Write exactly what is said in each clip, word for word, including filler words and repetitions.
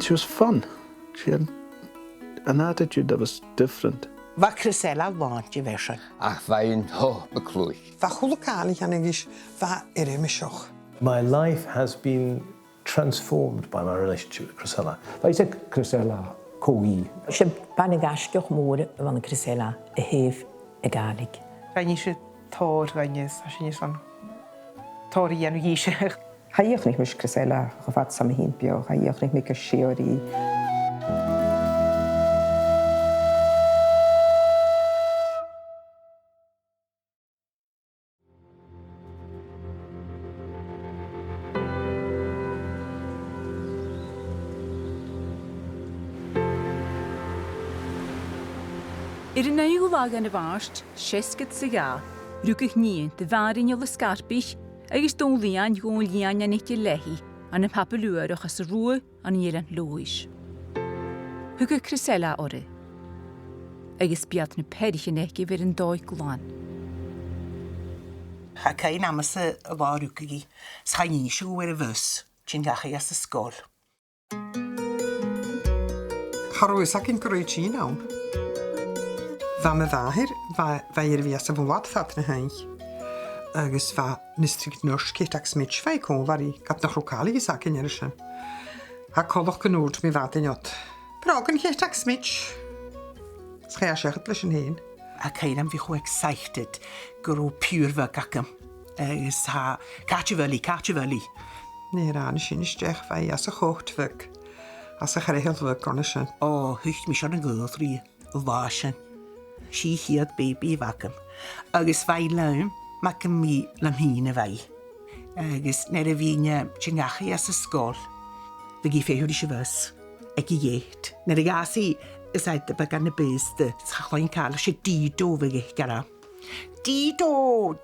She was fun. She had an attitude that was different. Bha Chrisella làn de bheatha. Ach bha i an t-àm a' cluich. Bha a h-uile càil a dhèanadh i, bha i iriomaiseach. My life has been transformed by my relationship with Chrisella. Bha i ag Chrisella co-dhiù. 'S e bana-ghaisgeach mòr a bh' ann an Chrisella a thaobh a' Ghàidhlig. Rinn i tòrr dhuinne, 's tha sinn airson tòrr a dhèanamh dhìse. Cha dhìochuimhnich mise Chrisella ach a' fàs sam bith beò, cha dhìochuimhnich mi gu sìorraidh. Air an naoidheamh latha dhen Mhàrt, seasgad 's a dhà, rugadh nighean do Mhàrtainn Uilleam Sgarpaich agus Dòmhnall Iain Dhòmhnaill Iain an Eachainn Leathaich ann am Pàpa Leòdhasach às an Ruadh ann an Eilean Leòdhais. Thugadh Chrisella oirre, agus b' iad na peathraichean aice a bh' air an dòigh glan. Tha cuimhn' agamsa an là a rugadh i, 's chaidh innse dhomh air a' bhus, tighinn dhachaigh às an sgoil. Cha robh fhios againn gun robh i a' tighinn ann. Bha mo mhàthair, bha, bha i air a bhith anns a' bhad fad na h-oidhche. Agus bha Mistress Nurse Ceiteag Smith, bha i còmhla rithe, ged nach robh càil a dh'fhios againn air sin. Tha coltach gun tuirt mi, bha i an-diugh, "Brògan Cheiteag Smith." 'S chaidh i seachad leis an fhèin. Tha cuimhn' agam bhith cho excited gun robh piuthar bheag agam. Agus tha, "Càit a bheil i, càit a bheil i?" Nuair a ràinig sinn a-steach, bha i anns a' chòta bheag, anns a' chreuthail bheag an sin. Ò, thuit mise ann an gaol rithe an latha sin. 'S i a' chiad baby a bh' agam. Agus bha i leam, mar gum biodh leam fhìn a bha i. Agus nuair a bhithinn, eh, a' tighinn dhachaigh às an sgoil, bhiodh i a' feitheamh ris a' bhus aig a' gheata. Nuair a dh'fhàs i, is e, bha i beagan na b' aosta, 's cha chluinn càil, 's e Dido a bhiodh aice gu h-àraid. "Dido!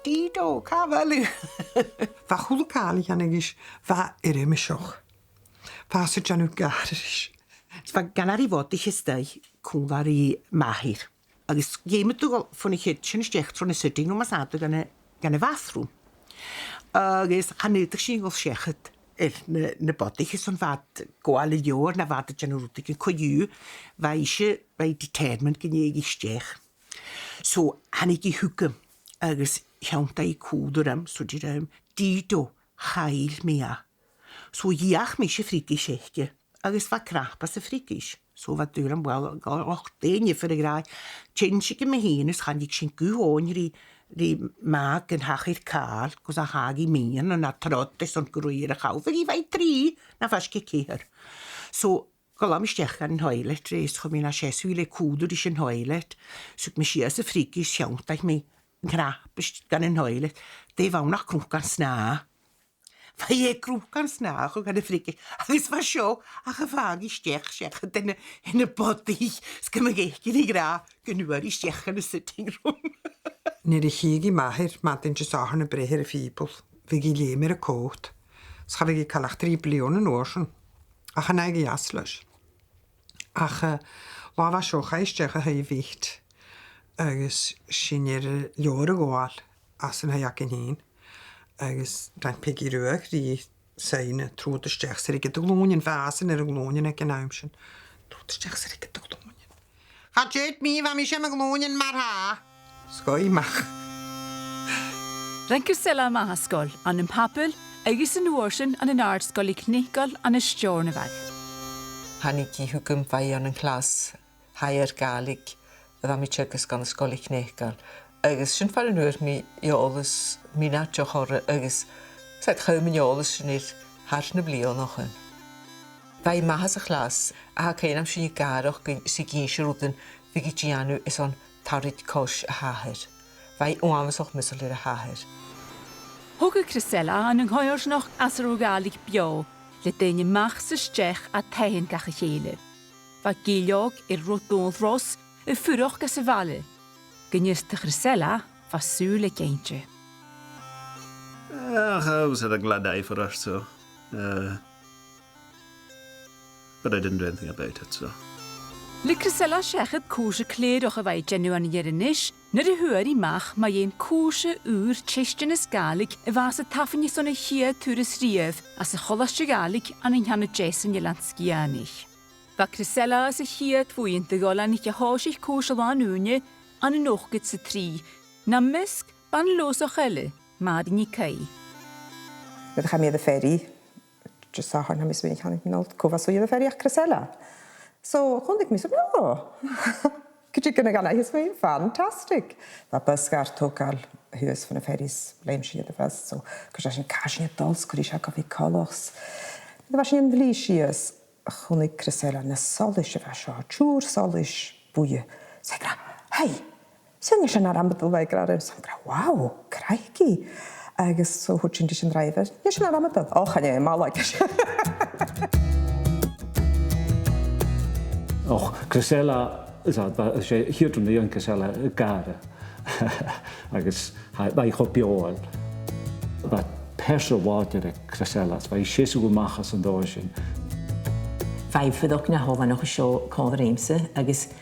Dido! Càit a bheil thu?" Bha a h-uile càil a dhèanadh i, bha i iriomaiseach. Bha i a' dèanamh gàire ris. Bha i gan àraidh bhodaich a-staigh còmhla ri m' athair. Agus dh'fheumadh tu a dhol bhon a' chidsin a-steach tro na sitting room is a dhol dhan a', dhan a' bhathroom. Agus chan fhaodadh sinn a dhol seachad air na, na bodaich, is an bhad gabhail a leabhar no bhad a' dèanamh rudeigin co-dhiù, bha ise, bha i determined gun dèanadh i a-steach. So thàinig i thugam agus thionndaidh i cùlaibh rium, so dè rinn, "Dido, chaill mi e." So dh'fheuch mise freagairt aice. Agus bha cnap anns a' phreagairt. So bha dùil agam, uill, gu robh daoine far an gràidh. Tionndaidh mi fhìn is chunnaic sinn guth òine ri, ri mac an taighe air càl, gus an tàinig i mìneachadh na trod is an grùir a chall. Bha i, bha i trì, na faisg air ceithir. So, gu làimh a-steach dhan an toilet, is chuir mi na seasamh le cùlaibh ris an toilet. So, thug mi sìos a' phreagairt, thionndaidh mi an cnap is dhan an toilet. Dè bh' ann ach crùcan-snàth. Bha i a' crùcan-snàth a chur dhan a' phreagairt, agus bha seo ach a' fàgail a-steach, a-steach dhan a', dhan a' bhodaich, 's gum biodh aice ri ràdh gun d' fhuair i a-steach dhan a' sitting room. Nuair a chitheadh i m' athair madainn Disathairne na breith air a' phìobail, bhiodh i a' leum air a còta, 's cha bhiodh i còmhla ach trì bliadhna an uair sin, ach chan fhaigheadh i às leis. Ach, eh, latha bha seo chaidh i a-steach a thaigh a' Bhite, agus sinn air an leabhar a ghabhail às an taigh againn fhìn, agus rinn Peigi Ruadh ri soidhne, trobhad a-steach 's airgead a ghlùinean, bha esan air a ghlùinean aig an àm sin. Trobhad a-steach 's airgead a ghlùinean. Cha tèid mi, bha mise nam ghlùinean mar-thà. Sgoil a-mach. Rinn Chrisella a-mach à sgoil, ann am Pàbail, agus an uair sin ann an Àrd-sgoil Chneacail ann an Steòrnabhagh. Thàinig i thugam, bha i ann an clas higher Gàidhlig a bha mi a' teagasg ann an Sgoil Chneacail. Agus sin far an d' fhuair mi eòlas mionaideach oirre, agus 's e, chaidh m' eòlas sin air thar nam bliadhnaichean. Bha i math anns a' chlas, ach tha cuimhn' agam sinn a' gàireachdainn 's ag innse rudan a bhiodh i a' dèanamh airson tarraing cois a h-athar. Bha i uabhasach measail air a h-athair. Thogadh Chrisella ann an coimhearsnachd às an robh Gàidhlig beò, le daoine a-mach 's a-steach à taighean gach a chèile. Bha gilleog air Rod Dòmhnall Ros a' fuireach anns a' bhaile. Gun fhiosta Chrisella, bha sùil aige innte. Ach, I was at a glad eye for her, so, uh, but I didn't do anything about it, so. Leig Chrisella seachad cùrsa clèireach a bha i a' dèanamh ann an Inbhir Nis, nuair a fhuair i a-mach mu dheidhinn cùrsa ùr teisteanas Gàidhlig a bha sa tabhann son a' chiad turas riamh anns a' Cholaiste Ghàidhlig ann an ceann a deas an Eilein Sgitheanaich. Bha Chrisella sa chiad bhuidheann de dh'oileanaich a thòisich cùrsa làn-ùine ann an ochdad 's a trì, nam measg bana-leòsach eile, Màiri NicAoidh. Nuair a chaidh mi air a' fhearaidh, just Satharn, tha mi a' smaoineachadh, chan eil cò bha suidhe air a' fhearaidh ach Chrisella. So, chunnaic mise, no! Gu dè gun a dh'aithnicheas mi, fantastic. Bha bus gar togail shuas bhon a' fhearaidh 's leum sinn air a' bhus. So, chuir sinn, cà sinn a' dol, 's chuir i seo gu bhith coltach. Nuair a bha sinn air an dlìth sìos, chunnaic Chrisella na solais a bha seo, tiùrr solais buidhe. 'S e ag ràdh, hey! Sin, nì sinn air am a' dol, bha i ag ràdh rium, 's ag ràdh, wow, crikey. Agus so thuirt sinn ris an dràibhear, nì sinn air am a' dol. Och, chan e, math leibh. Och, Chrisella, is that, that, 's e a' chiad rud a dhèanadh Chrisella a' gàire. Agus tha, bha i cho beòthail. Bha pearsa làidir aig Chrisella, 's bha i a' seasamh a-mach às an dòigh sin. Bha i a' fuireach na h-oileanach seo còmhla riumsa, agus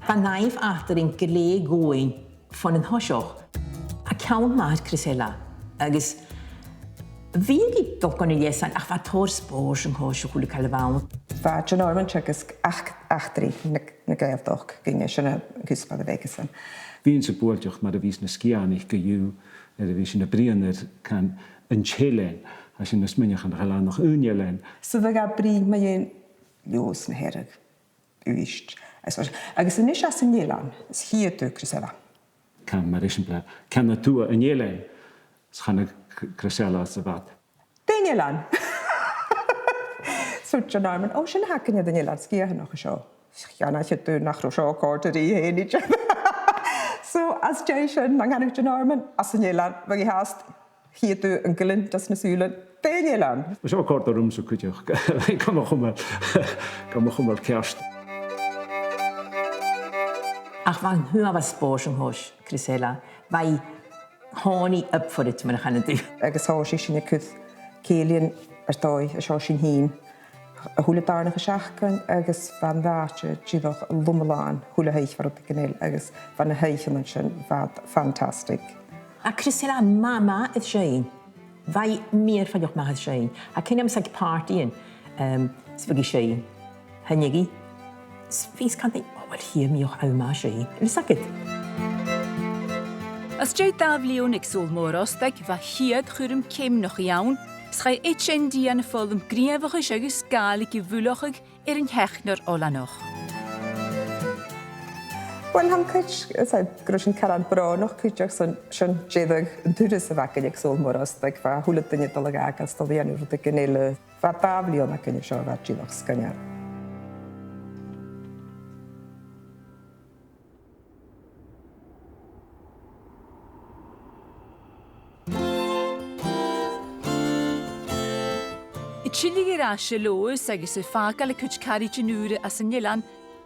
bha an nàimh eatarra glè dhomhainn bhon an toiseach. Tha ceann math air Chrisella, agus bhiodh i a' dol gun a leasan, ach bha tòrr spòrs an toiseach, a h-uile càil a bh' ann. Bha John Ormond agus ach-, eachdraidh na, na Gàidhealtachd dhuinne, sin an cuspair a bh' aigesan. Bhithinn-sa buailteach mar a bhios na Sgitheanaich co-dhiù, nuair a bhios sinn a' bruidhinn air, can, an t-eilean, tha sinn a' smaoineachadh nach eil ann ach aon eilean. So bhiodh e a' bruidhinn mu dheidhinn Leòdhas na Hearadh. Uibhist. Is, agus a-nis às an eilean, is a' chiad dubh, Chrisella. Can, mar eisimpleir, can a tuath an eilein, is chanadh C-, Chrisella sa bhad, dè an eilean? So John Ormond, o, sin a th' againne dhan eilean Sgitheanach seo. Cheannaich an duine nach robh seo a' còrdadh rithe fhèin idir. So, às dèidh sin, nan canadh John Ormond, às an eilean, bhiodh i fhathast a' chiad dubh, an glint às na sùilean, dè an eilean? Seo a chòrd riumsa cuideachd. Gam chumail, gam chumail ceart. Ach bha an t-uabhas spòrs an toiseach, Chrisella, bha i, thàinig i up for it, mar a chanadh tu. Agus thòisich sinn a' cur cèilidhean air dòigh an seo sinn fhìn a h-uile dàrnach an t-seachdain, agus bha an t-àite dìreach loma-làn, a h-uile h-oidhch' bha rudeigin eile, agus bha na h-oidhcheannan sin, bha iad fantastic. Tha Chrisella math, math air seinn. Bha i mìorbhaileach math air seinn. Tha cuimhne agam-sa aig pàrtaidhean, em, 's bhiodh i a' seinn. Thàinig i. 'S bhiodh i a' cantainn, o, uill, chì mi a-mach a-rithist. Is agad. Às dèidh dà bhliadhna aig Sabhal Mòr Ostaig, bha a' chiad chuirm ceumnach ann, 's chaidh H N D ann am foghlam gnìomhachais agus Gàidhlig a bhuileachadh air an teachdaireachd oileanach. Uill, tha mi a' creids-, is e, gun robh sinn caran brònach cuideachd son, son deireadh an turais a bh' againn aig Sabhal Mòr Ostaig, bha a h-uile duine a' dol a dh'fhàgail 's a' dol a dhèanamh rudeigin eile. Bha dà bhliadhna againn an seo a bha dìreach sgoinneil. A' tilleadh air ais a Leòdhas agus a' fàgail a cuid caraidean ùra às an eilean,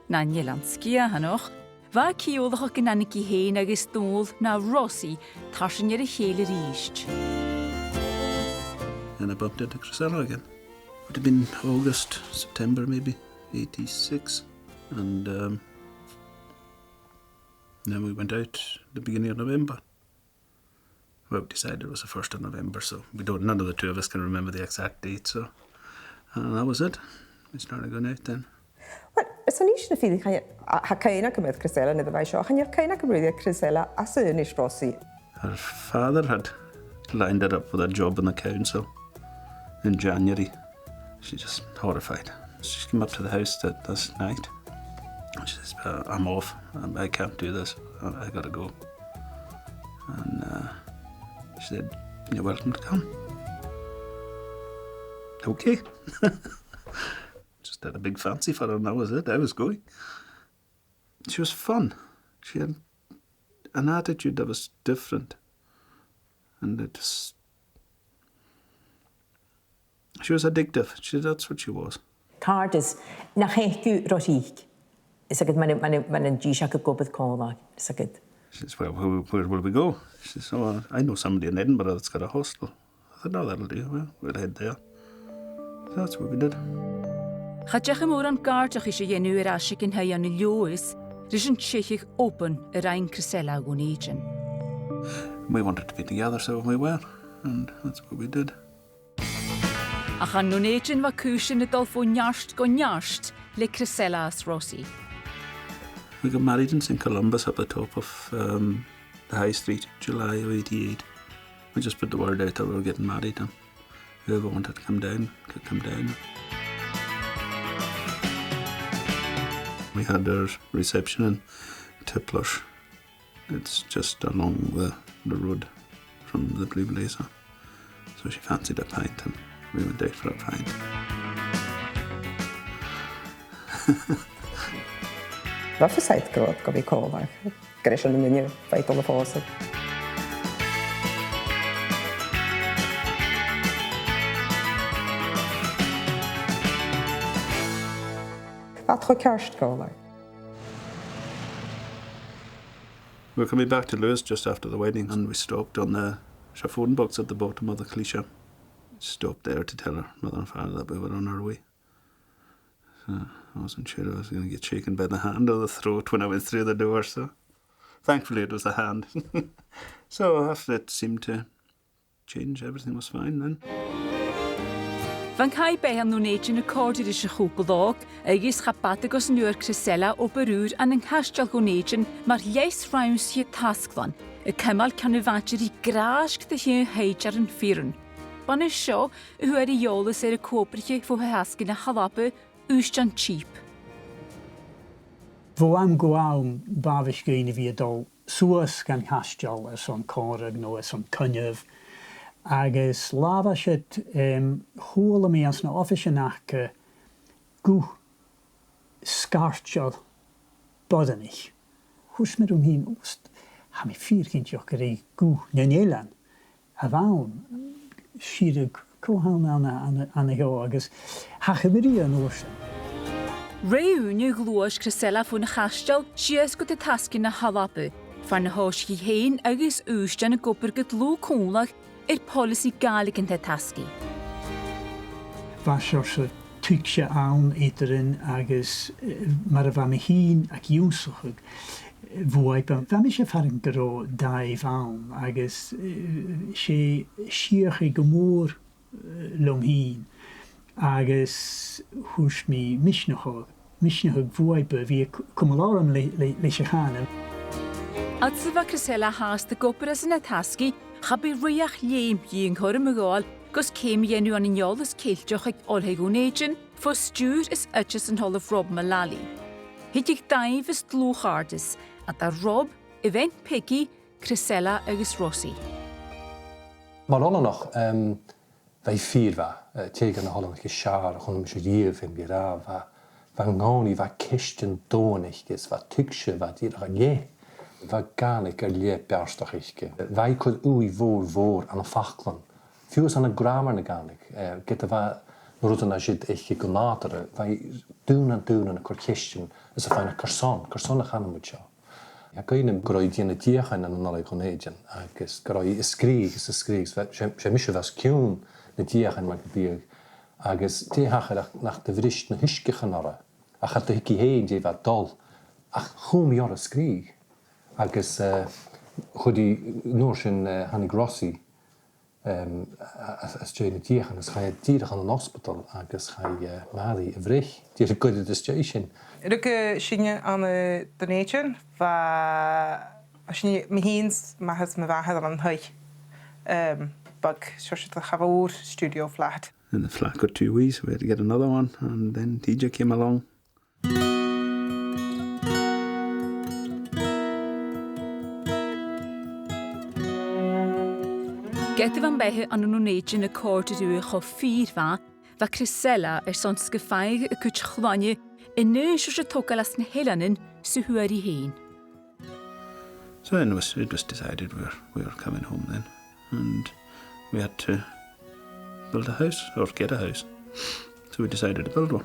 nan eilean Sgitheanach, bha ciallachadh gun tàinig i fhèin agus Dòmhnall no Rosaidh tarsainn air a chèile a-rithist. And I bumped into Chrisella again. Would have been August, September maybe, eighty-six. And, um, then we went out the beginning of November. Well, we decided it was the first of November, so we don't, none of the two of us can remember the exact date, so, and that was it. We started going out then. Well, is ann a-nis na fìrinn, chan eil, a, tha cuimhne agam air Chrisella, nuair a bha i seo, chan eil cuimhne agam really air Chrisella às aonais Rosaidh. Her father had lined her up with a job in the council in January. She's just horrified. She came up to the house that, this night. She says, "Uh, I'm off. Um, I can't do this. I, I gotta go." And, uh, she said, "You're welcome to come." Okay. Just had a big fancy for her, and that was it. I was going. She was fun. She had an attitude that was different. And it just, she was addictive. She, that's what she was. Càirdeas, nach fhaic thu Rosaidh? Is agad, mar a, mar a, mar a tha an dithis agad ag obair còmhla, is agad. She says, "Well, where, where will we go?" She says, "Oh, I know somebody in Edinburgh that's got a hostel." I said, "Oh, that'll do. Well, we'll head there." So that's what we did. Cha deach mòran gàirdeachais a dhèanamh air aiseig an taigh ann an Leòdhas, ris an t-soithigh obann a rinn Chrisella Dhùn Èideann. We wanted to be together, so we were, and that's what we did. Ach ann an Dùn Èideann bha cùisean a' dol bho neart gu neart le Chrisella is Rossy. We got married in Saint Columba's up the top of, um, the high street, July of eighty-eight. We just put the word out that we were getting married, and whoever wanted to come down could come down. We had our reception in Tipplers. It's just along the, the road from the Blue Blazer. So she fancied a pint and we went out for a pint. Bha fios agad gu robh, gu bhith còmhla, gur e sin an duine a bha a' dol a phòsadh. Bha iad cho ceart còmhla. We were coming back to Lewis just after the wedding, and we stopped on the, the phone box at the bottom of the Clisha. Stopped there to tell her mother and father that we were on our way. So I wasn't sure I was gonna get shaken by the hand or the throat when I went through the door, so thankfully it was the hand. So after it seemed to change, everything was fine then. Bha an caithe-beatha ann an Dùn Èideann a' còrdadh ris a' chupall òg, agus cha b' fhada gus an d' fhuair Chrisella obair ùr ann an Caisteal Dhùn Èideann mar leas-rannsaiche tasglann, a' cumail ceann a' mhadainn ri gràisg de shìde an fhìrinn. B' ann an seo a fhuair i eòlas air a' cho-obraiche bho tha-tasgaidh na h-Alba, Ùisdean Cheap. Bho àm gu àm, b' àbhaist dhuinn a bhith a' dol suas dhan chaisteal airson còmhradh no airson coinneamh, agus latha a bha siud, em, chuala mi anns na h-oifis aca guth sgairteil boireannaich. Thuirt mi rium fhìn, "Ò, tha mi fìor chinnteach gur e guth nan eilean a bh' ann." Siud, cò th' ann, ann, ann, ann a sheo, agus thachair mi rithe an uair sin. Rè ùine ghluais Chrisella bhon a' chaisteal sìos gu taigh-tasgaidh na h-Alba, far na thòisich i fhèin agus Ùisdean ag obair gu dlùth-chùmhlach air poileasaidh Gàidhlig an taigh-tasgaidh. Bha seòrsa tuigse ann eadarainn agus, eh, mar a bha mi fhìn ag ionnsachadh, eh, bhuaidh, bha, bha mise a' faireachdainn gun robh dàimh ann agus, eh, 's e sìthiche gu mòr, eh, leam fhìn. Agus thuirt mi misneachd, misneachd bhuaidh a bhith a' c-, cumail orm le, le, leis a' chànan. Fhad 's a bha Chrisella fhathast ag obair anns an taigh-tasgaidh, cha b' e rìoghachd leum dhi an cothrom a ghabhail gus ceum a dhèanamh ann an Eòlas Ceilteach aig Oilthigh Dhùn Èideann, fo stiùir is oideas an t-Ollamh Rob Mullally. Thigeadh dàimh is dlùth-chàirdeas eadar Rob, a bhean Peigi, Chrisella agus Rosaidh. Mar Oileanach, em, bha i fìor mhath, eh, tè dha na h-Oileanaich as fheàrr a chunnaic mise riamh, feumaidh mi ràdh, bha, bha i an-còmhnaidh, bha ceistean domhainn aice, is bha tuigse, bha dìreach a leth, bha Gàidhlig air leth beartach aice. Bha i a' cur ùidh mhòr, mhòr ann am faclan, fiù 's ann an gràmar na Gàidhlig, eh, ged a bha na rudan a siud aice gu nàdarra, bha i daonnan, daonnan a' cur cheistean is a' faighneachd carson, carson a chanas muid seo. Tha cuimhn' agam gun robh i a' dèanamh deuchainn ann an Oilthigh Dhùn Èideann agus gun robh i a' sgrìobhadh is a' sgrìobhadh, 's bha, 's e, 's e mise a bha os cionn na deuchainn mar gum biodh, agus dè thachair ach nach do bhris na h-uisgeachan oirre, ach cha do thuig i fhèin dè bha dol, ach chùm i oirre sgrìobhadh. Agus, eh, chuir i, an uair sin, eh, thàinig Rosaidh, em, a-, a-, às dèidh na deuchainn, agus chaidh e dìreach ann an ospadal, agus chaidh, eh, Màiri a bhruich dìreach goirid às dèidh sin. Rugadh sinne ann an, eh, Dùn Èideann, bha, bha sinne, mi fhìn 's m' athair 's mo mhàthair ann an taigh, em, beag, seòrsa de, cha mhòr, studio flat. And the flat got too wee, so we had to get another one, and then T J came along. Ged a bha am beatha ann an Dùn Èideann a' còrdadh riutha cho fìor mhath, bha Chrisella airson 's gum faigheadh a cuid chloinne an aon seòrsa togail às na h-eileanan 's a fhuair i fhèin. So then it was, it was decided we were, we were coming home then, and we had to build a house, or get a house. So we decided to build one.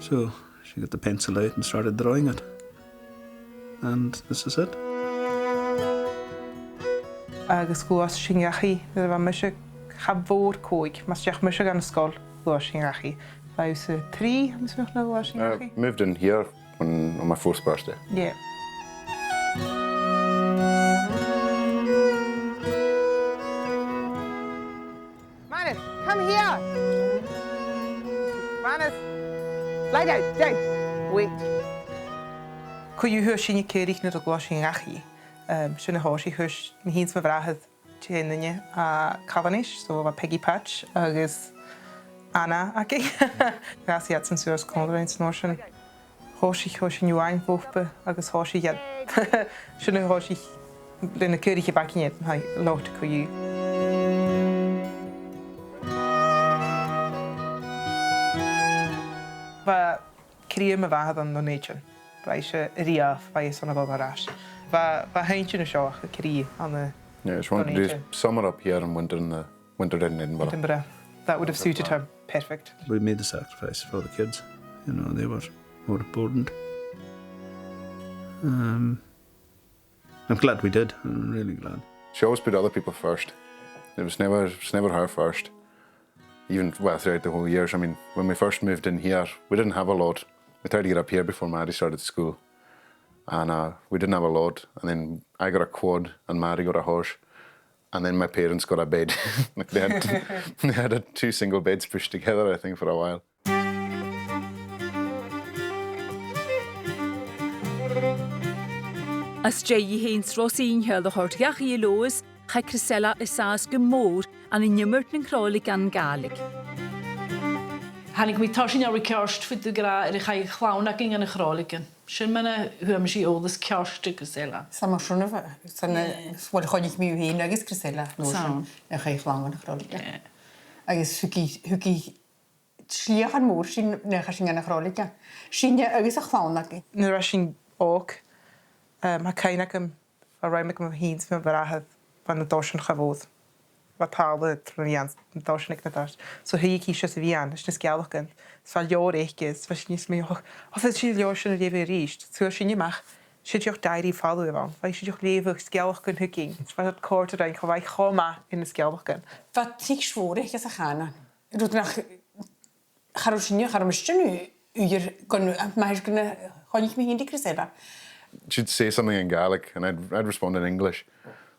So she got the pencil out and started drawing it. And this is it. Agus ghluais sinn dhachaigh nuair a bha mise cha mhòr còig, mus deach mise dhan sgoil, ghluais sinn dhachaigh. Bha thusa trì, tha mi a' smaoineachadh, nuair a bha sinn Uh, dhachaigh. Moved in here when, on my fourth birthday. Yeah. Manus, come here. Manus, lie down, down. Wait. Co-dhiù, fhuair sinne caoraich nuair a ghluais sinn dhachaigh. Um, sin a thòisich, fhuair mi fhìn 's mo bhràthair tè nighean à Calanais, so bha Peggy Patch agus Anna againn. Dh'fhàs iadsan suas còmhla rinn an uair sin. Thòisich, thòisich sinn uainn bhuapa agus thòisich iad. Sin a thòisich le na caoraich a bh' againne, tha, lot co-dhiù. Bha cridhe mo mhàthar ann an Dùn Èideann. Bha ise a-riamh, bha i airson a dhol air ais. Bha, bha a h-inntinn an seo ach a' cridhe ann an Dùn Èideann. Yeah, she wanted to do summer up here and winter in the, winter in Edinburgh. Edinburgh. That would have suited her perfect. We made the sacrifice for the kids. You know, they were more important. Um, I'm glad we did. I'm really glad. She always put other people first. It was never, it was never her first. Even, well, throughout the whole years, I mean, when we first moved in here, we didn't have a lot. We tried to get up here before Maddie started school. And, uh, we didn't have a lot. And then I got a quad and Maddie got a horse. And then my parents got a bed. Like, they had, they had a, two single beds pushed together, I think, for a while. Às dèidh dhi fhèin 's Rosaidh an ceangal a thoirt dhachaigh a Leòdhas, chaidh Chrisella a shàthadh gu mòr ann an iomairt nan cròileagan Gàidhlig. Thàinig mi tarsainn a' ruith ceart fad' an gràdh air a chaidh a' chlann againn dha na cròileagan. Sin mar a fhuair mise eòlas ceart air Chrisella. 'S ann mar sin a bha, 's ann a, yeah, uill, choinnich mi fhèin agus Chrisella an uair sin, 's ann a chaidh a' chlann dha na cròileagan. Yeah. Agus thug i, thug i slighe mhòr sinn nuair a chaidh sinn dha na cròileagan. Sinne agus a' chlann againn. Nuair a bha sinn òg, um, tha cuimhne agam, bha rùm agam fhìn 's mo bhràthair, bha na dorsan cho mòr. Bha talla tron a' bheàrn, na dorsan aig na dorsan. So shuidh i sìos sa bheàrn, leis na sgeulachdan. 'S bha leabhar aice, 's bha sinn a' smaoineachadh, o, o, bheir sinn an leabhar sin a leughadh a-rithist. So fhuair sinne a-mach, siud dìreach diary falbh a bh' ann. Bha i sìos a' leughadh sgeulachdan thugainn. 'S bha iad a' còrdadh rinn, cho bha i cho math air na sgeulachdan. Bha tric mhòr aice sa chànan. Rud nach, cha robh sinne, cha robh mise an uair gun, math 's gun a choinnich mi fhìn ri Chrisella. She'd say something in Gaelic and I'd, I'd respond in English,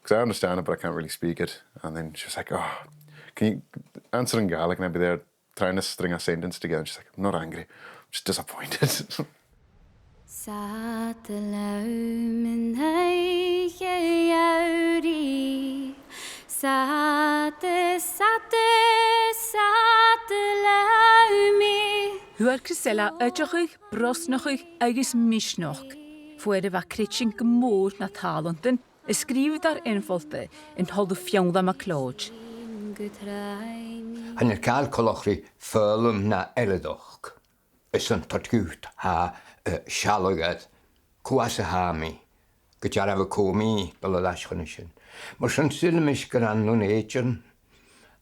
'cause I understand it, but I can't really speak it. And then she was like, "Oh, can you answer in Gaelic?" And I'd be there trying to string a sentence together. And she's like, "I'm not angry, I'm just disappointed." 'S fhada leam an oidhche gheamhraidh, 's fhada, 's fhada, 's fhada leam i. Fhuair Chrisella oideachadh, brosnachadh agus misneachd. Fhuair a mhac Creideann gu mòr na tàlantan a sgrìobhadh dha air infhalt an t-Ollamh Fionnlagh MacLeòid. Chan eil càil coltach ri foghlam na eileadach. Is an toirt dhut tha, eh, sealladh air cò às a tha mi, gu dearbh cò mi, dol air ais chun a sin. Mar sin, saoilidh mise gur ann an Dùn Èideann,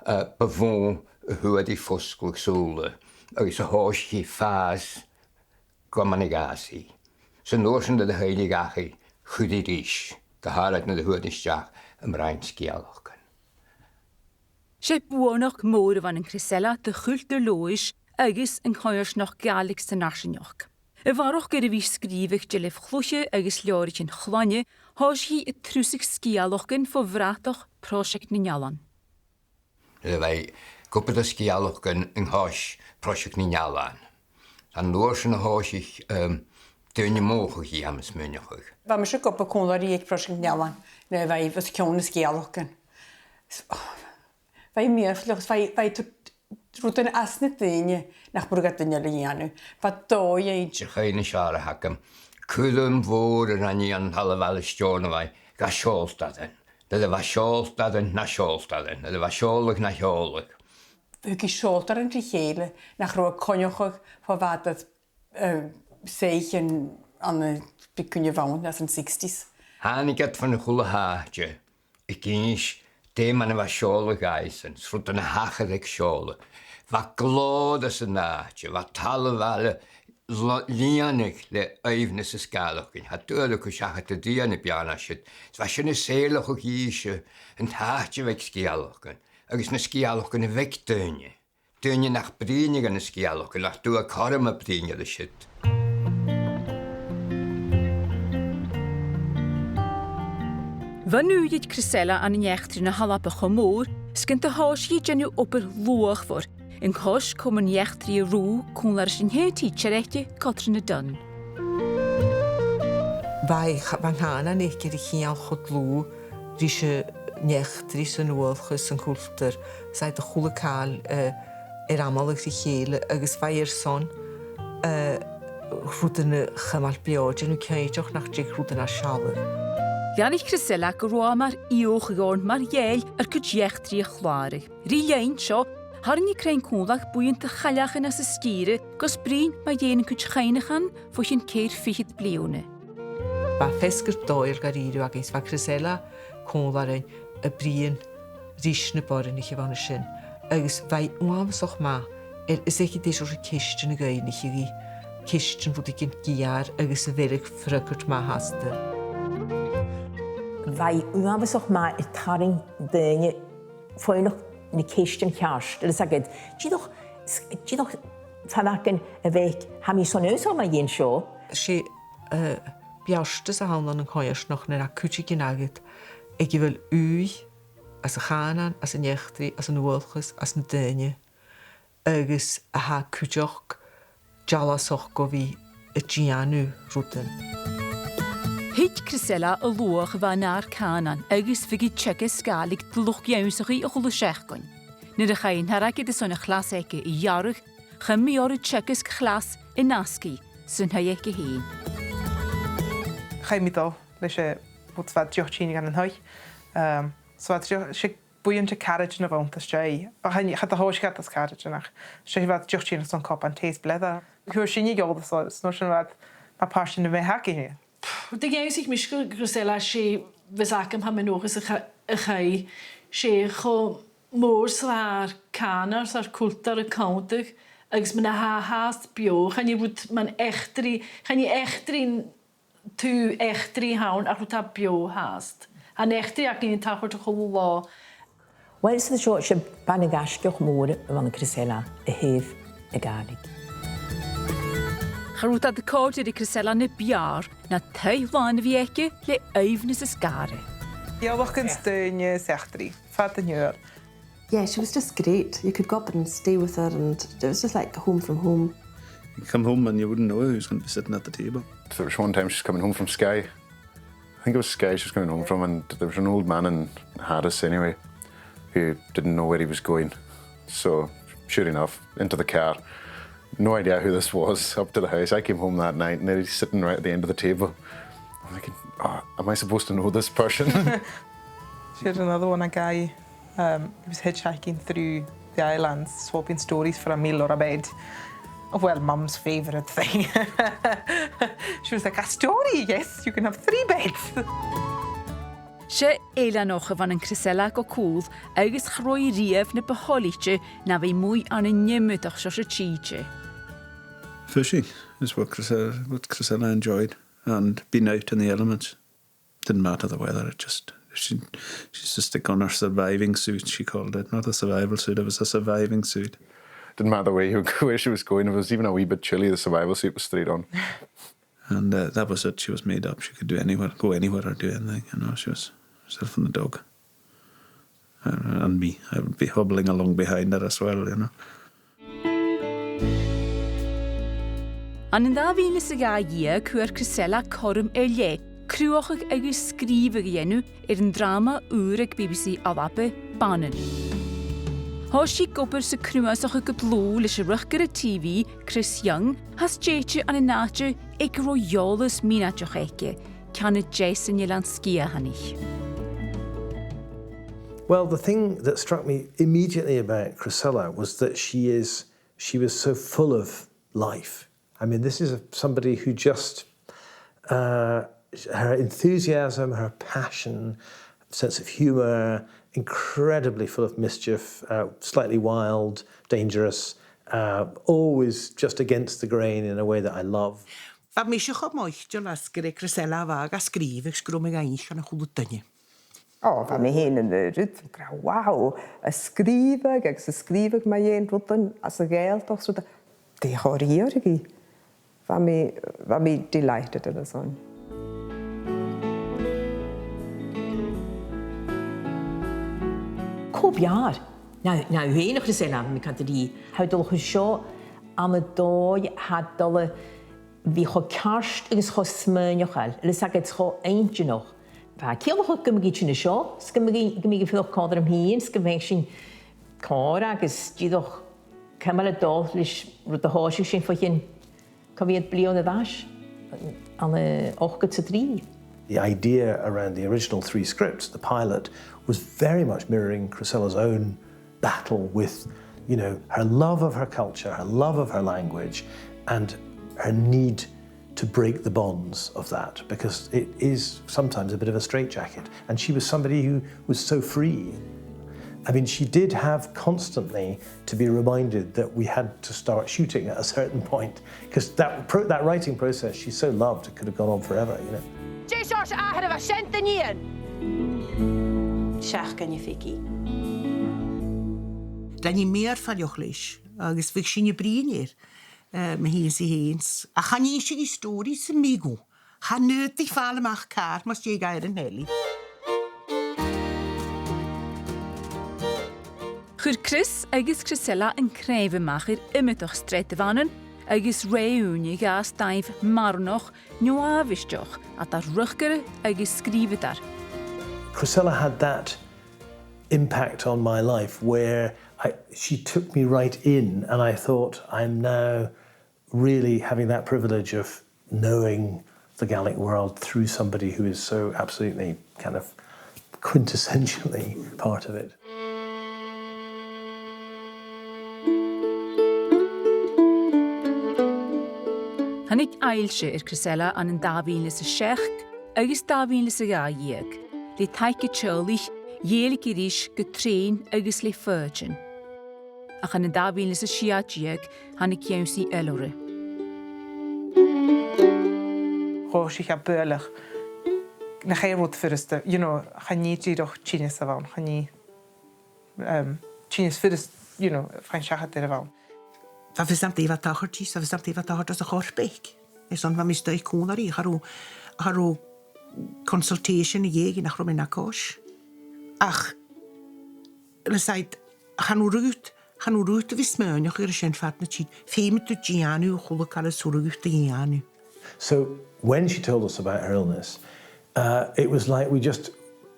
eh, bu mhotha a fhuair i fosgladh sùla, agus a thòisich i fàs gu math na dh'fhàs i. 'S an uair sin nuair a thill i dhachaigh, chuir i ris, gu h-àraid nuair a fhuair i a-steach am broinn sgeulachdan. 'S e buannachd mòr a bh' ann an Chrisella do chultar Leòdhais agus an coimhearsnachd Ghàidhlig san fharsaingeachd. A bharrachd air a bhith a' sgrìobhadh de leabhraichean cluiche agus leabhraichean chloinne, thòisich i a' trusadh sgeulachdan fo bhratach Pròiseact nan Ealain. Nuair a bha i ag obair air sgeulachdan an cois Pròiseact nan Ealain. An uair sin a thòisich, um, daoine a' mothachadh i, tha mi a' smaoineachadh. Bha mise ag obair còmhla rithe aig Pròiseact nan Ealain, nuair a bha i os cionn na sgeulachdan. Bha i mìorbhaileach, bha i, bha i a' toirt rudan às na daoine nach b' urrainn do dhuine eile a dhèanamh. Bha dòigh ann. 'S e a' chuimhne as fheàrr a th' agam, cuirm mhòr a rinn i ann an talla-bhaile Steòrnabhaigh, ga seòltairean. Nuair a bha seòltairean, na seòltairean. Nuair a bha seòladh, na sheòladh. Thug i seòltairean ri chèile nach robh a' coinneachadh fo bhàta, eh, soithichean ann am, bidh cuimhne bhuam ann, anns an sixties. Thàinig iad bhon a h-uile h-àite ag innse dè mar a bha seòladh dhaibhsan, 's rudan a thachair aig seòladh. Bha glòir anns an àite, bha talla-bhaile lo-, lìonadh le aoibhneas is Gàidhealach againn. Tha dùil agam seachad a' dìon a' bheàrn a siud. Is bha sin a' saoilsgeadh dha-rìribh an t-àite a bh' aig sgeulachdan, agus na sgeulachdan a bh' aig daoine. daoine nach bruidhneadh an sgeulachd, ach dubh a' cothrom a' bruidhinn air an siud. Bha ùidh aig Chrisella ann an eachdraidh na h-Alba cho mòr 's gun do thòisich i a' dèanamh obair luachmhor an cois Comann Eachdraidh an Rubha còmhla ris an t-seann tidsear aice, Catrìona Dunn. Bha, bha an cànan aice air a cheangal cho dlùth ris an eachdraidh 's an dualchas 's an cultar, 's iad a h-uile càil, eh, air a mholadh ri chèile agus bha i airson, eh, rudan a chumail beò, dèanamh cinnteach nach tig rudan à sealladh. Dh'aithnich Chrisella gun robh e mar fhiach oirnn mar gheall air cuid eachdraidh a chlàradh. Ri linn seo, tharraing i cruinn còmhla buidheann de chailleachan às an sgìre gus bruidhinn mu dheidhinn cuid chuimhneachan bho chionn ceithir fichead bliadhna. Bha feasgar dòigheil dha-rìribh againn, 's bha Chrisella còmhla rinn a' bruidhinn ris na boireannaich a bh' ann an sin, agus bha i uabhasach math air, is aice dè seòrsa ceistean a dh'fhaighnich i, ceistean rudeigin geur agus a bheireadh freagairt math asta. Bha i uabhasach math air tarraing daoine faighneachd na ceistean cheart, agus agad, dìreach, dìreach faireachdainn a bh' aice, tha mi airson ionnsachadh mu dheidhinn seo. 'S e, eh, beartas a th' ann an coimhearsnachd nuair a tha cuideigin agad aig a bheil ùidh anns a' chànan, anns an eachdraidh, anns an dualchas, anns na daoine, agus a tha cuideachd dealasach gu bhith a' dèanamh rudan. Thuit Chrisella a luach a bha nar cànan agus bhiodh i a' teagasg Gàidhlig do luchd-ionnsachaidh a h-uile seachdain. Nuair a chaidh an t-airgead airson a' chlas aice a ghearradh, chùm i oirre teagasg chlas an-asgaidh san taigh aice fhèin. Chaidh mi dol leis a' bhus, bha deoch-tìre dhan an taigh. Ehm, so bha deoch-, 's e buidheann de charaidean a bh' annta às dèidh. Ach chan, cha do thòisich iad às caraidean ach 's e bha deoch-tìre 's an cupan tì 's bleadh. Fhuair sinne eòlas oirre, 's an uair sin bha iad mar pàirt dhen a' bheatha againne. Dè dh'ionnsaich mise gu Chrisella, 's e, bhios agam, tha mi an dòchas, a' cha-, a' chaidh, 's e cho mòr 's a tha ar cànan, 's ar cultar a' cunntadh, agus mar a tha e fhathast beò, chan e rud mar eachdraidh, chan e eachdraidh, taobh eachdraidh a th' ann, ach rud a tha beò fhathast. Tha an eachdraidh againn a' tachairt a h-uile là. Uill, 's e seo, 's e banna-ghaisgeach mòr a bh' ann an Chrisella a thaobh na Gàidhlig. Cha robh dad a' còrdadh ri Chrisella na b' fheàrr na taigh làn a bhith aice le aoibhneas is gàire. Eòlach aig daoine is eachdraidh, fad an iar. Yeah, she was just great. You could go up and stay with her and it was just like home from home. You come home and you wouldn't know who's gonna be sitting at the table. There was one time she's coming home from Skye. I think it was Skye she was coming home from, and there was an old man in Harris anyway who didn't know where he was going. So, sure enough, into the car. No idea who this was, up to the house. I came home that night and there he's sitting right at the end of the table. I'm thinking, "Oh, am I supposed to know this person?" She had another one, a guy, um, he was hitchhiking through the islands, swapping stories for a meal or a bed. Oh, well, Mum's favourite thing. She was like, "A story, yes, you can have three beds." 'S e eileanach a bh' ann an Chrisella gu cùl, agus cha robh i riamh na bu thoilichte na bhith a-muigh ann an iomadach seòrsa tìde. Fishing is what Chrisella, what Chrisella enjoyed, and being out in the elements. Didn't matter the weather, it just, she, she used to stick on her surviving suit, she called it. Not a survival suit, it was a surviving suit. Didn't matter where you, where she was going, if it was even a wee bit chilly, the survival suit was straight on. And, uh, that was it, she was made up. She could do anywhere, go anywhere or do anything, you know, she was herself and the dog. Uh, and me, I would be hobbling along behind her as well, you know. Ann an dà mhìle 's a dhà dheug, fhuair Chrisella cothrom air leth cruthachadh agus sgrìobhadh a dhèanamh air an dràma ùr aig B B C Alba, Banan. Thòisich i ag obair sa chnuasachadh gu dlùth leis an riochdairean T V, Chris Young, tha stèidhichte ann an àite aig an robh eòlas mionaideach aice, ceann a deas an Eilein Sgitheanaich. Well, the thing that struck me immediately about Chrisella was that she is, she was so full of life. I mean, this is a, somebody who just, uh, her enthusiasm, her passion, sense of humour, incredibly full of mischief, uh, slightly wild, dangerous, uh, always just against the grain in a way that I love. Bha mise cho moiteil às gur e Chrisella a bha ga sgrìobhadh, 's gun robh mi ga innse dhan a h-uile duine. O, bha mi fhìn an-uiridh, wow, a' sgrìobhadh agus a' sgrìobhadh mu dheidhinn rudan às a' Ghàidhealtachd, 's rud a, dè cho fìor a bha i. Bha mi, bha mi delighted an uair sin. Cò b' fheàrr? Nam, nam fhìn, a Chrisella, mi cad ri, tha thu a' dol a chur seo ann an dòigh, tha thu a' dol a bhith cho ceart agus cho smaoineachail, agus agad cho inntinneach. Bha e a' ciallachadh gum biodh sinn an seo, 's gum biodh, gum biodh a' faighinn còmhla ri sinn fhìn, 's gum biodh sinn còmhla agus dìreach ciamar a tha dol leis rud a thòisich sinn fhìn, cò mheud bliadhna air ais, ann an ochdad 's a trì. The idea around the original three scripts, the pilot, was very much mirroring Chrisella's own battle with, you know, her love of her culture, her love of her language, and her need to break the bonds of that, because it is sometimes a bit of a straitjacket. And she was somebody who was so free. I mean, she did have constantly to be reminded that we had to start shooting at a certain point, 'cause that pro-, that writing process she so loved, it could have gone on forever, you know. Dè seòrsa athair a bha sin, a nighean? Seach gun a bhith ag. Rinn i mìorbhaileach leis, agus bhiodh sinn a' bruidhinn air, eh, mu dheidhinn sin fhèin. Ach chan innis i stòiridh sam bith dhomh. Chan fhaod i fàil a-mach càr mus dèidh gach aon eile. Chuir Chris agus Chrisella an cnàimh a-mach air iomadach sreath de bhannan, agus rèir ùine dh'fhàs dàimh maireannach neo-àbhaisteach eadar riochdairean agus sgrìobhadairean. Chrisella had that impact on my life where I, she took me right in, and I thought, "I'm now really having that privilege of knowing the Gaelic world through somebody who is so absolutely kind of quintessentially part of it." Thàinig aillse air Chrisella ann an dà mhìle 's a seachd agus dà mhìle 's a dhà dheug, le taic a teaghlaich, dh'èirich i ris gu trèan agus le foighidinn. Ach ann an dà mhìle 's a sia deug, thàinig ionnsaigh eile oirre. Thòisich e bualadh nach e rud furasta, you know, chan e dìreach tinneas a bh' ann, chan e, um, tinneas furasta, you know, faighinn seachad air a bh' ann. Bha fios agam dè bha a' tachairt, bha fios agam dè bha a' tachairt às a' chorp aice. Is ann bha mi a-staigh còmhla rithe, cha robh, cha robh consultation a dh'fheuchainn, nach robh mi na cois. Ach, le said, chan urrainn dhut, chan urrainn dhut a bhith smaoineachadh air a sin fad na tìde. Feumaidh tu dèanamh a h-uile càil as urrainn dhut a dhèanamh. So when she told us about her illness, uh, it was like we just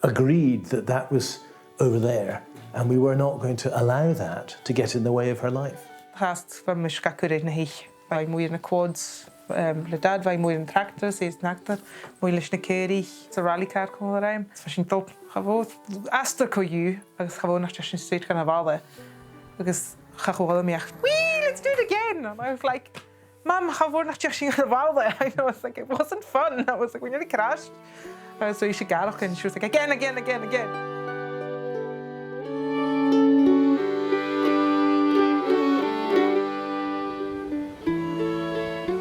agreed that that was over there, and we were not going to allow that to get in the way of her life. Fhathast, bha mise ga cur air na h-oidhche. Bha i a-muigh air na quads, um, le Dad, bha i a-muigh air an tractor, 's e an tractor, a-muigh leis na caoraich, 's a' rally car còmhla rinn. Bha sinn a' dol, cha mhòr, astar co-dhiù, agus cha mhòr nach deach sinn straight dhan a' bhaile. Agus cha chuala mi ach, "Wee, let's do it again!" And I was like, "Mum, cha mhòr nach deach sinn dhan a' bhaile." I know, it's like, it wasn't fun. I was like, "We nearly crashed." Agus bha i a' gàireachdainn, and she was like, "Again, again, again, again."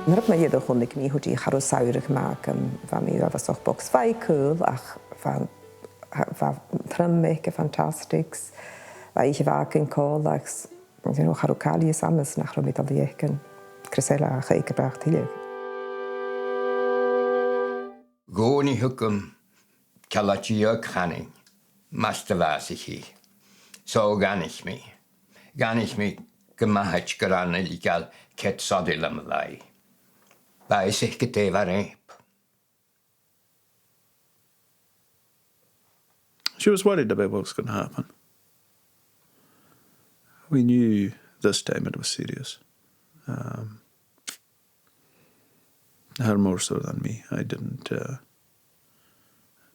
Nuair a bha mi a' dol a chluinntinn i, cha robh samhradh math agam, bha mi uabhasach bog. Bha i caol, ach bha, bha truime aice fantastic. Bha i a' fàgail còmhla, ach you know, cha robh càil a dh'fhios agam-s' nach robh mi a' dol a dh'fhaicinn Chrisella ach aig a' bheachd tuilleadh. Dh'fhòn i thugam ceala-deug Chanainn, mas do bhàsaich i. So dh'aithnich mi. Dh'aithnich mi gu math gur ann a leithid cead sodair leam a bha i. Bha fhios aice gu dè bha rèip. She was worried about what was gonna happen. We knew this time it was serious. Um, her more so than me. I didn't, uh,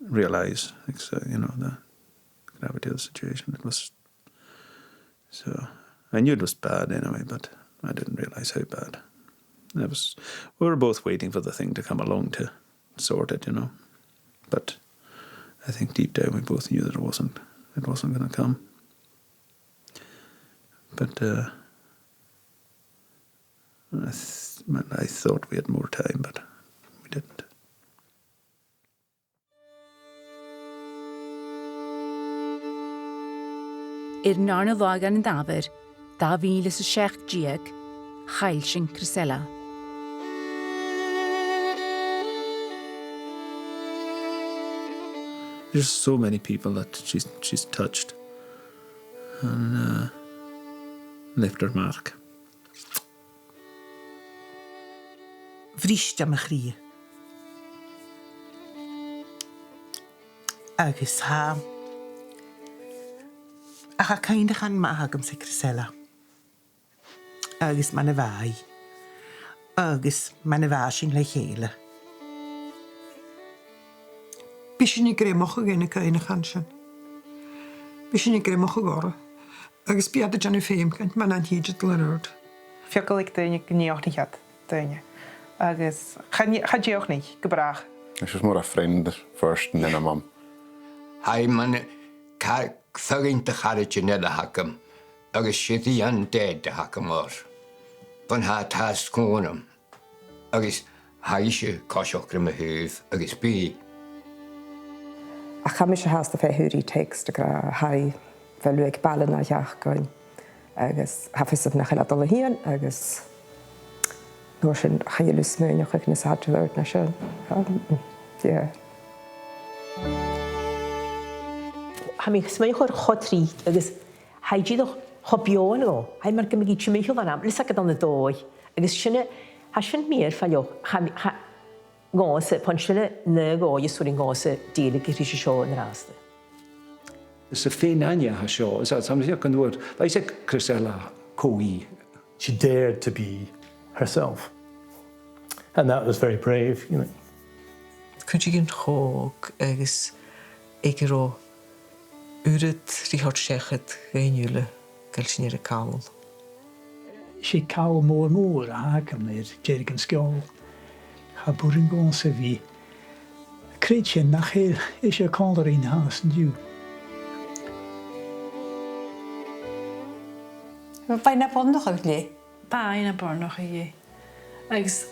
realise, like, so, you know, the gravity of the situation. It was So, I knew it was bad anyway, but I didn't realise how bad. It was, we were both waiting for the thing to come along to sort it, you know. But I think deep down we both knew that it wasn't, it wasn't gonna come. But, uh, I th-, I thought we had more time, but we didn't. Air an dàrna latha dhen Dàmhair, dà mhìle 's a seachd deug, chaill sinn Chrisella. There's so many people that she's, she's touched and, uh, left her mark. Bhris e mo chridhe. Agus tha, ach tha cuimhneachan math agamsa air Chrisella. Agus mar a bha i. Agus mar a bha sinn le chèile. Bidh sinn a' greimeachadh air na cuimhneachain sin. Bidh sinn a' greimeachadh orra. Agus bidh iad a' dèanamh feum againn, mar a tha an t-sìde a' dol air adhart. Feagal aig daoine gun dìochuimhnich iad daoine. Agus cha, cha dìochuimhnich, gu bràth. She's more a friend first and then a mum. Tha i mar, ca-, feadhainn de charaidean eile a th' agam, agus 's e dad a th' agam oirre. Bhon tha, tha sgòrnan. Agus tha ise a' coiseachd ri mo thaobh agus bidh. Ach tha mise fhathast a' feitheamh ri text ag ràdh, tha i, bheil thu aig baile an ath-sheachdain, agus tha fios agam nach eil e a' dol a thighinn, agus an uair sin chan eil thu a' smaoineachadh nas fhaide air adhart na sin. Um, yeah. Tha mi a' smaoineachadh air cho tric agus tha i dìreach cho beò an-diugh, tha i mar gum biodh i timcheall an àm, leis a' ghealach ann an dòigh. Agus sin e, tha sin mìorbhaileach, tha mi, tha, dhòmhsa, bhon sin a-nis dhòmhsa, is urrainn dhòmhsa dèiligeadh ris a seo an-dràsta. Is e fèin-aithne a tha seo, is e, tha mi a' smaoineachadh gun robh, bha fhios aig Chrisella cò i. She dared to be herself. And that was very brave, you know. Cuideigin cho òg agus aig an robh uiread ri thoirt seachad dhuinn uile, gu bheil sinn air a call. 'S e call mòr mòr a th' agam air deireadh an sgeòil. Cha b' urrainn dhòmhsa a bhith a' creidsinn nach eil ise còmhla rinn fhathast an-diugh. Bha i na boireannach, an e? Bha i na boireannach, an e. Agus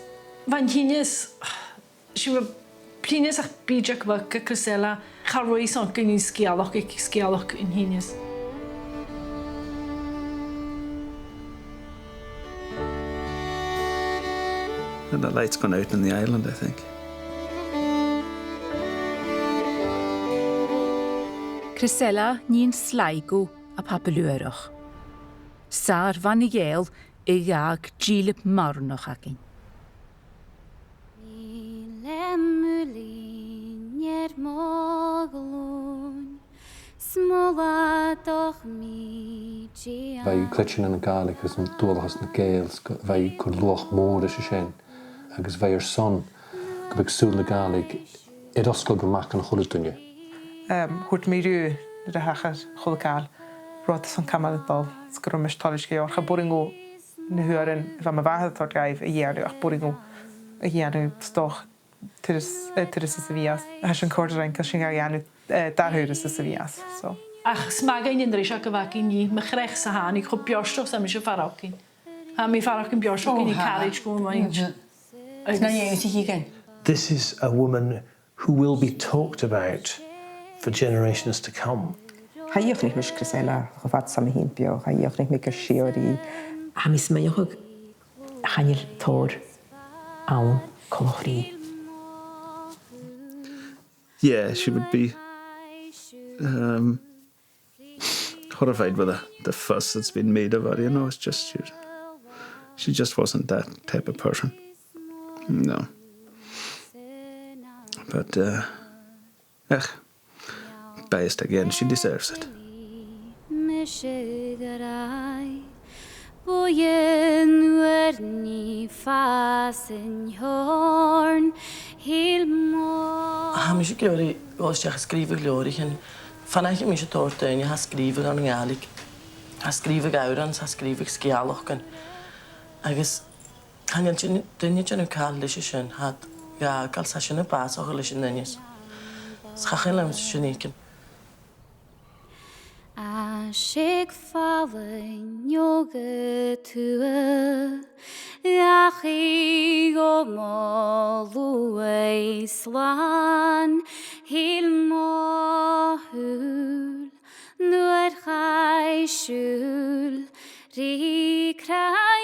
bha an tinneas, 's e, bha tinneas ach bìdeag bheag aig Chrisella, cha robh i san gin sgeulachd, aig sgeulachd an tinneas. And the light's gone out on the island, I think. Chrisella, nighean Sligo à Papa Leòdhasach. 'S ann air a bhith a' gabhail a dh'fhàg dìleab mòr no dhà againn. Nì le mo linn air mo ghlùin, 's mo làithean mi dìon. Bha i a' creidsinn ann an Gàidhlig agus an dualchas na Gàidheal, 's gu, bha i a' cur luach mòr ris a sin, agus bha i airson gum biodh sùil na Gàidhlig air fhosgladh gu math dhan a h-uile duine. Em, thuirt mi riutha nuair a thachair a h-uile càil, rud airson càil a dhol, 's gun robh mise toilichte gu leòr. Cha b' urrainn dhomh na h-uairean a bha mo mhàthair a' toirt dhaibh a dhèanamh, ach b' urrainn dhomh a dhèanamh, 's dòcha, turas, eh, turas sa mhìos. Tha sin a' còrdadh rinn, gu bheil sinn ga dhèanamh, eh, dà thuras sa mhìos, so. Ach 's math dhuinn an dreiseag a bh' againn dhi, mo chreach-sa thàinig, cho beairteach 's a tha mise a' faireachdainn. Tha mi a' faireachdainn beairteach, o, tha, carriage going right. Mhm. Agus na dheidhinn. This is a woman who will be talked about for generations to come. Cha dhìochuimhnich mise Chrisella cho fad 's a tha mi fhìn beò, cha dhìochuimhnich mi gu sìorraidh. Tha mi a' smaoineachadh chan eil tòrr ann coltach rithe. Yeah, she would be, um, horrified with the, the fuss that's been made of her, you know, it's just, she, she just wasn't that type of person. No. But, uh, ech, biased again, she deserves it. Tha mise ag iarraidh a dhol a-steach a sgrìobhadh leabhraichean. Faighnich mise tòrr dhaoine a tha a' sgrìobhadh ann an Gàidhlig. Tha a' sgrìobhadh òrain, tha a' sgrìobhadh sgeulachdan. Agus chan eil duine, duine a' dèanamh càil leis a sin, tha iad ga fhàgail, 's tha sin a' bàsachadh leis an duine. 'S cha chuala mise sin fhaicinn. Às aig fala an-diugh a tuath, dhachaigh dhomh mo luaidh slàn, thill mo shùil nuair chaidh siubhail ri cnàimh